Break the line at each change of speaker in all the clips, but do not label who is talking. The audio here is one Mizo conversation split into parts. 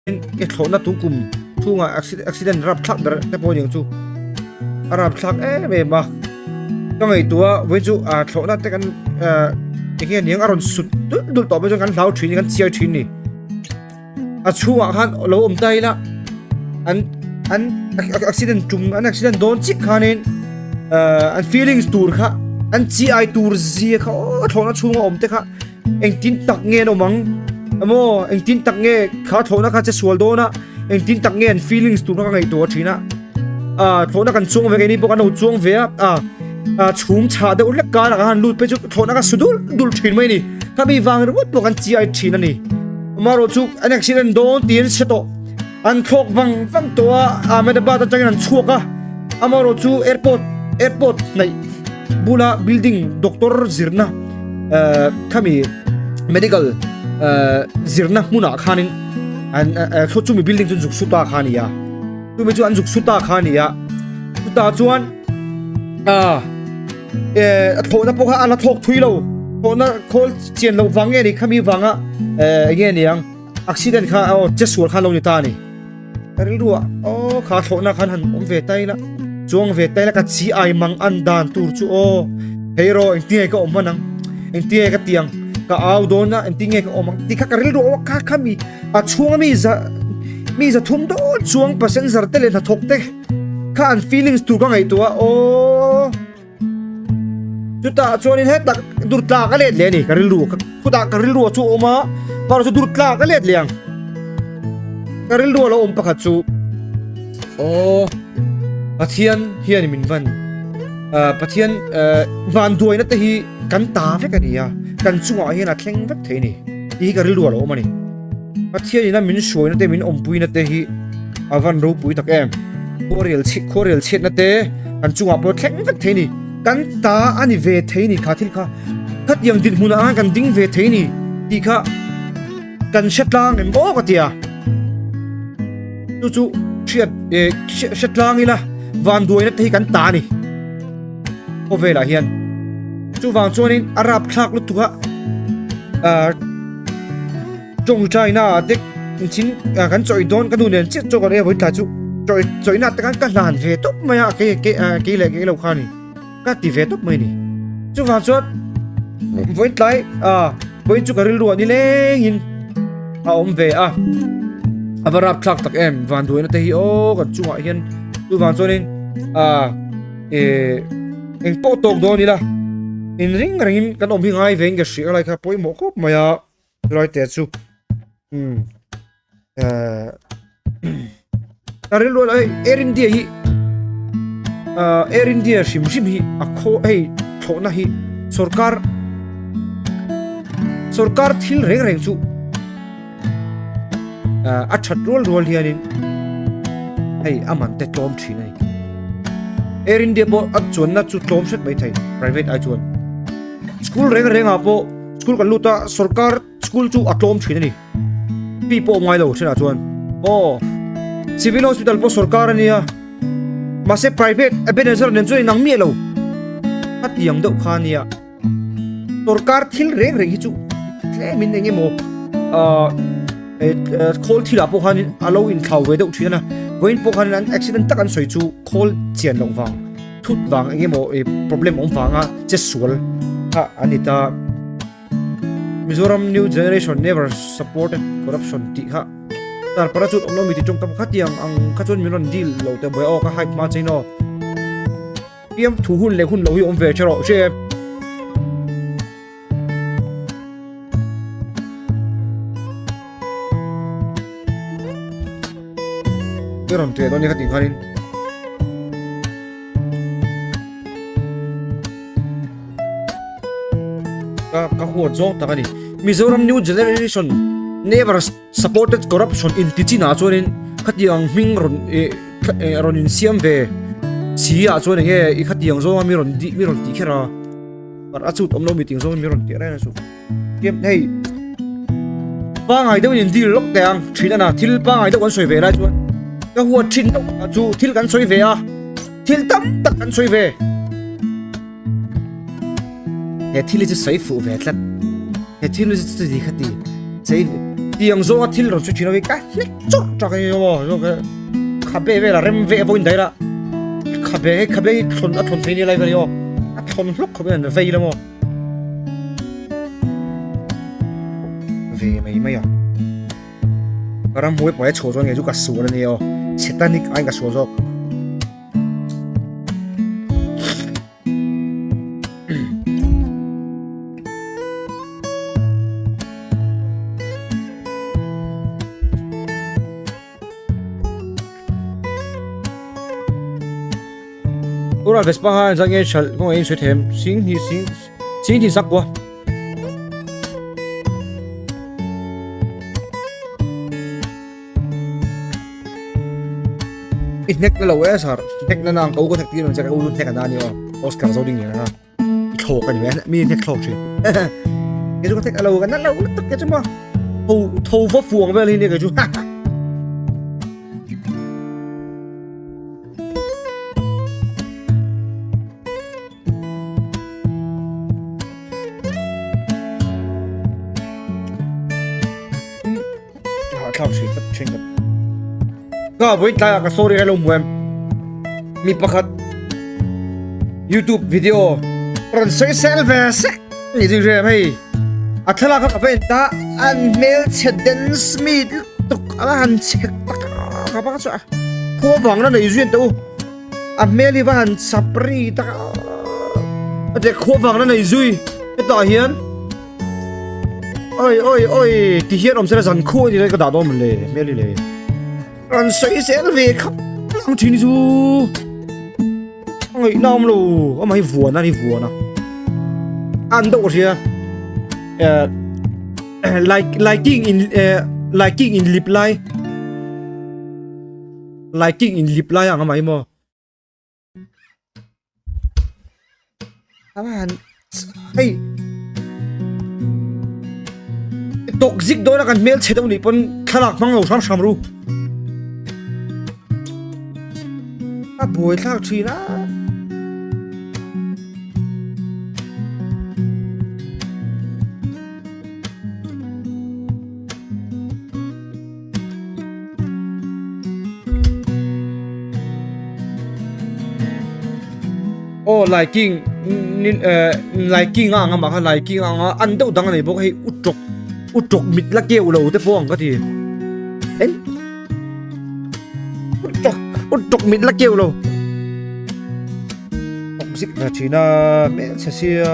I thlawhna tu kum chhunga accident rap thlak ber te pawh aniang chu a rap thlak em em a ka ngaihtuah a vawiin chu ah thlawhna te kan ah eng nge aniang a rawn sut dul dul tawh mai chuan kan hlau thin kan chiai thin a ni a chhungah khan lo awm ta ila an an accident tum an accident dawn chiah khanin ah an feelings tur kha an chi ai tur zia kha aw thlawhna chhunga awm te kha. Engtin tak nge an awm ang? Emaw engtin tak nge kha thlawhna kha che sual dawn a, engtin tak nge an feelings tur kha ka ngaihtuah thin a. Ah thlawhna kan chuang ve keini pawh kan lo chuang ve a, ah ah chhum chhah deuh hlek karah kan han lut phei chu thlawhna kha su dul dul thin mai a ni. Khami vang ringawt pawh kan chiai thin a ni. Amaherawh chu an accident dawn tiin hre tawh an thlawk vang vang tawh a, Ahmedabad atangin an chhuak a, amaherawh chu airport airport hnaih bula building doctor zirna khami medical zirna hmunah khanin an thawt chumi building chu an zuk su ta kha a ni a chumi chu an zuk su ta kha a ni a chutah chuan a thlawhna pawh kha a la thlawk thui lo thlawhna khawl chian loh vang nge ni khami vanga eng nge niang accident kha aw che sual kha lo ni ta a ni. Ka rilru ah aw kha thlawhna khan han awm ve ta ila chuang ve ta ila ka chi ai mang an dan tur chu aw hei rawh engtin nge ka awm hman ang engtin nge ka ti ang ka au dawn a engtin nge ka awm ang tih kha ka rilru aw kha kha mi a chhunga mi za mi za thum dawn chuang passenger te leh hnathawk te kha an feelings tur ka ngaihtuah a aw. Chutah chuanin hetak dur tlak a let leh a ni ka rilru khutah ka rilru chu a awm a par chu dur tlak a let leh ang ka rilru a lo awm pakhat chu aw Pathian hian min van ah Pathian eh van duaina te hi kan ta vek a ni a kan chungah hian a thleng vek thei a ni tih hi ka rilru a lo awm a ni Pathian ina min hruaina te min awmpuina te hi a van ropui tak em khuarel khuarel chhiatna te kan chungah pawh thleng vek thei a ni kan ta a ni ve thei a ni kha thil kha khatiang dinhmunah khan kan ding ve thei a ni tih kha kan hre tlang em aw ka ti a chu chu hriat eh hre tlang ila vanduaina te hi kan ta a ni khawvelah hian chuvang chuanin a rapthlak lutuk a ah. Tawngtaina ah te thin kan chawih dawn ka nu nen chiah chaw kan ei a vawi tla chu chawih chawihna te khan ka hlan ve tawp mai a kei kei kei leh kei lo kha ni ka ti ve tawp mai ni chuvang chuan vawi tlai ah vawi chu ka rilru ah nilengin a awm ve a a va rapthlak tak em van duaina te hi aw kan chungah hian chuvang chuanin ah eh eng pawh tawk dawn ila inring rengin kan awm hi ngai ve in ka hria lai kha pawimawh khawp mai a. Lai te chu um eh ka rilru a hei Air India hi ah Air India hrim hrim hi a khaw hei thlawhna hi sorkar sorkar thil reng reng chu ah a that rual rual hianin hei a man te tlawm thin a ni Air India pawh a chuanna chu tlawm hret mai thei private ai chuan school reng reng ah pawh. School kan lut a, sorkar school chu a tlawm thin a ni. Fee pawh ngai lo thinah chuan. Aw, Civil Hospital pawh sorkar a nia. Mahse private Ebenezer nen chuan inang miah lo. A tiang deuh kha a nia. Sorkar thil reng reng hi chu tlemin eng emaw ah khawl thilah pawh khanin a lo inthlau ve deuh thin a. Vawiin pawh khanin an accident tak an sawi chu khawl chian loh vang. Thut vang eng emaw eh problem awm vanga che sual kha a ni ta. Mizoram new generation never supported corruption tih kha tar para chu awm lo mi ti tawngkam kha tiang ang kha chuan min rawn deal lo teh buai aw ka hype hma che in aw. Piam thu hun leh hun lo hi awm ve che rawh che. I rawn ṭeh dawn nia ka tih nghalin. Ka ka huat zawng tak a ni. Mizoram new generation never supported corruption in ti chinah chuanin khatiang hming rawn eh rawn insiam ve si ah chuan enge i khatiang zawnga mi rawn mi rawn tih kher a. Par a chut awm lo meeting zawng mi rawn tih reng a chu. Tiam hei pangai deuh in in deal lawk teh ang thin ana thil pangai deuh kan sawi ve lai chuan ka huat thin deuh a chu thil kan sawi ve a thil tam tak kan sawi ve he thil hi chu sawi fuh ve tlat he thil hi chu ti kha ti sawi. Tiang zawnga thil rawn sawi thin ho hi ka hnek chawrh tak a ni aw khabe vel a rem ve vawiin daih la khabe hei khabe hi thlawn a thlawn thei nia lai vel hi aw a thlawn hlawk khawp hian vei lam aw ve mai mai a ka ramhmuai pawh hi a chhuah chuan ngei chu ka sual a ni aw satanic aiin ka sual zawk. Ura Vespa ha zan nge chal kawng in sui them sing hi sing sing thin sak kwa I hnek na lo e sar hnek na nang ka u ka hnek tir ang che ka u chu hnek a na ni aw Oscar zo ding ni na i thlawk a ni mai mi hnek thlawk thin kei chu ka hnek a lo ka na lo lutuk kei chu maw tho tho va fuang vel hi ni kei chu Thlak thin tlat thin tlat. Ka vawi tlai ah ka story ka lo hmu em. Mi pakhat YouTube video rawn sawi sel ve sek ni chu hria hei. A thlalak kha ka va en ta an hmelchhe dance mi lutuk a han chek tak a ka chu a. Khua vang na nei zui an te u. A hmel hi va han chap ri tak a. A te khua vang na nei zui hetah hian Oi oi oi ti hian awm sela zan khu ani lai ka dah dawn le hmel hi le rawn sawi zel ve khap ang thin hi chu a ngaihna awm lo amah hi vuan a ni vuan a an deuh ka hria eh like liking in eh liking in lip lai liking in lip lai ang amah hi maw Hei Tawk zik dawn a kan hmel chhe deuh nih pawn thlalak hmang lo hram hram ru. A buai thlak thin a. Aw liking liking a ang a mah kha liking a ang a an deuh dang a nei bawk hei u tawk u tawk mit la keuh lo te pawh ang ka ti en u tawk u tawk mit la keuh lo tawk zik ve thin a hmelchhe sia.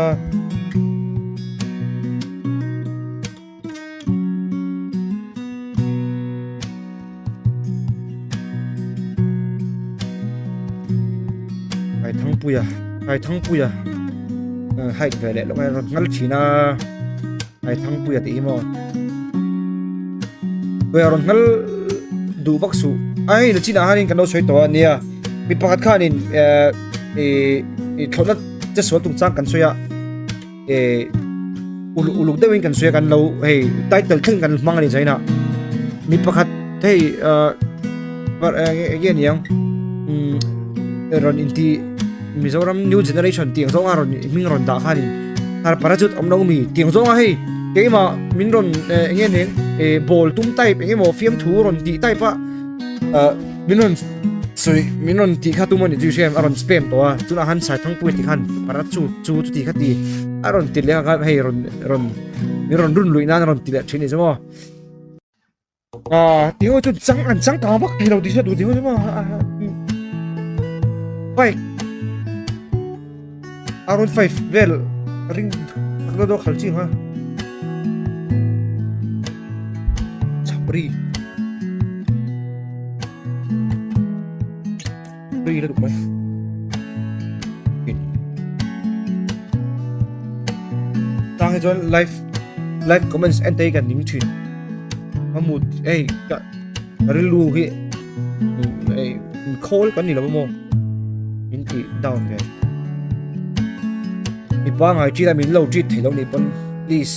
Kaithangpuia Kaithangpuia hike ve leh lawk a rawn nghal thin a Kaithangpuia tih hi maw Puia rawn nghal duh vak suh a hei la chinah hianin kan lo sawi tawh a nia mi pakhat khanin eh ih thlawhna che sual chungchang kan sawi a. eh uluk uluk deuhin kan sawi a kan lo hei title thleng kan hmang a ni china mi pakhat hei ah enge a niang umm rawn inti Mizoram new generation tih ang zawnga rawn hming rawn dah khanin har parachute awm lo mi tih ang zawnga hei keimah min rawn eh enge nen eh ball tum type eng emaw fiamthu rawn tih type a ah min rawn sawi min rawn tih kha tum a ni chu hriat a rawn spam tawh a chunah khan Saithangpuia tih khan parachute chu chuti kha ti a rawn ti leh a khan hei rawn rawn min rawn run luih nan a rawn ti leh thin a ni chu maw ah tih ho chu chang an changkang vak thei lo tih hriat duh tih ho chu maw bike R15 vel ring tak deuh deuh a khal chi ang a chhapri ri la duh mai tang hi chuan live live comments en te hi kan ning thin a mut hei ka rilru hi hei khawl kan ni lo maw min ti down ve mi pangai ṭin a min lo ṭit thei lo nih pawn please.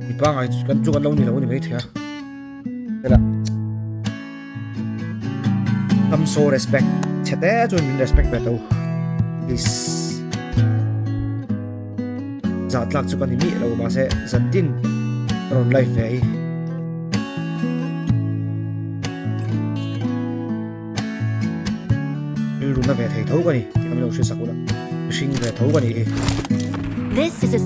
Mi pangai chu kan chu kan lo ni lo a ni maithei a hela tam so respect chhe te chuan min respect ve tho please. Zah tlak chu ka ni miah lo mahse zan tin ka rawn live ve hi. Rilru na ve thei tho ka ni tih kha min lo hriatsak ula, mihring ve tho ka nih hi.
This is a.